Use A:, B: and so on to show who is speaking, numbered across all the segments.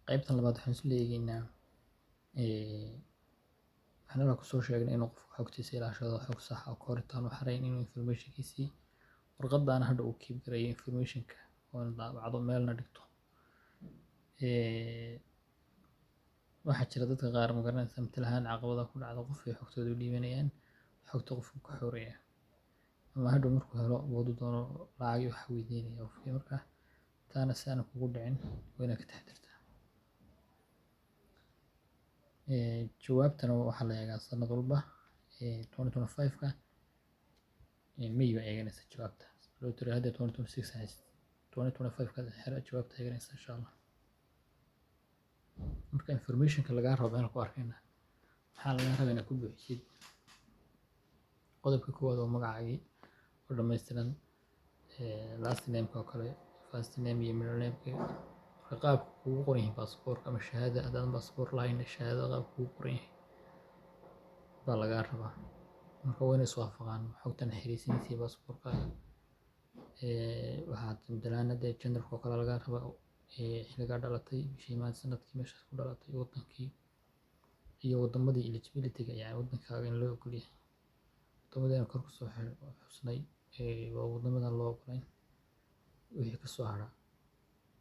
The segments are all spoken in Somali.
A: Qaybtan labaad waxaan isla eegaynaa, waxaan halkaa kusoo sheegnay inuu qofku xogtiisa ilaashado, xog sax ah ka hor intaan u xareyn, inuu informationkiisii warqadaana hadha uu keep gareeyo informationka oo daabacdo, meelna dhigto. Waxaa jira dadka qaar, ma garanaysa, matal ahaan caqabada ku dhacda, qof ay xogtooda u dhiibanayaan, xogta qofku ka xoreeya ama hadhow markuu helo wadu doono lacag iyo wax weydiinaya qofkii. Marka taana si aanan kugu dhicin waa inaad ka taxadirtaa. Jawaabtana waxaa la eegaa sanad walba 2025ka May baa eeganaysa jawaabta. Lottery hadda 2026 hayst, 2025 ka xira jawaabta eeganaysa, insha Allah. Marka informationka lagaa rabo meel ku arkayna, maxaa lagaa rabaa inaad ku buuxisid? Qodobka koowaad oo magacaagii oo dhammaystiran, last name-ka oo kale, first name iyo middle name-ka. Marka qaabka kugu qoran yahay baasaboorka ama shahaada, haddaadan baasaboor lahayn, shahaadada qaabka kugu qoran yahay baa lagaa rabaa. Marka waa inay iswaafaqaan xogtan xiriirsanaysa iyo baasaboorkaaga. Waxaad matalaan hadda genderka oo kale lagaa rabaa, xilligaa dhalatay, bishii, maanta, sanadkii, meeshaad ku dhalatay, wadankii iyo wadamadii eligibility-ga, yani wadankaaga in loo ogol yahay. Wadamadii aan kor kusoo xusnay waa wadamadan loo ogolayn wixii kasoo hara.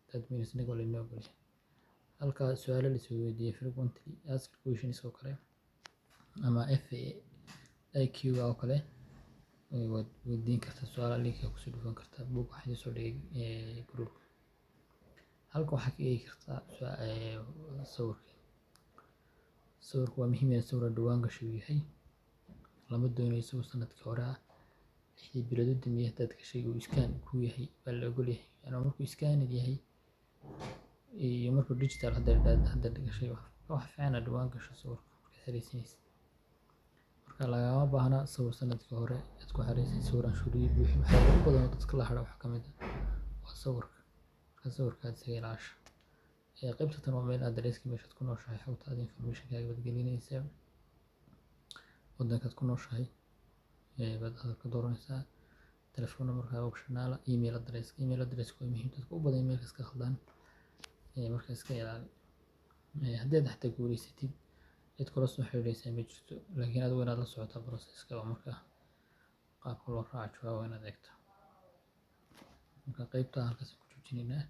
A: That means inaga waa laynoo ogol yahay. Halka su'aalo la is weydiiyey, frequently asked questions oo kale ama FAQ oo kale, waad weydiin kartaa su'aalaha, linkiga kusoo dhufan kartaa. Book waxaa idiin soo dhigay group. Halka waxaa ka eegi kartaa sawirka. Sawirku waa muhiim in sawir dhawaan gashay uu yahay. Lama doonayo sawir sanadkii hore ah. 6dii bilood u dambeeyay haddaad gashay uu scan kuu yahay baa la ogol yahay. Yani markuu scanned yahay iyo markuu digital hadda gashay, wax fiican inaad dhawaan gasho sawirka markaad xareysanaysid. Marka lagama baahna sawir sanadkii hore aad ku xareysay, sawir aan shuruudo buuxin. Waxyaabo ugu badan oo dadka la haro waxaa ka mid ah waa sawirka. Marka sawirka aad iskaga ilaasho. Qaybta tan waa meel addresski, meeshaad ku nooshahay, xogtaada, informationkaaga baad gelinaysaa. Wadankaad ku nooshahay baad ka dooranaysaa. Telephone numberkaaga optional, email address. Email address waa muhiim, dadka u badan emailka iska khaldaan. Marka iska ilaali. Haddii aad xataa guuleysatid, cid kula soo xiriiraysa ma jirto, laakiin adigu inaad la socotaa processka oo marka qaabka loo raaco jawaab waa inaad eegto. Marka qaybta halkaas ku joojinaynaa.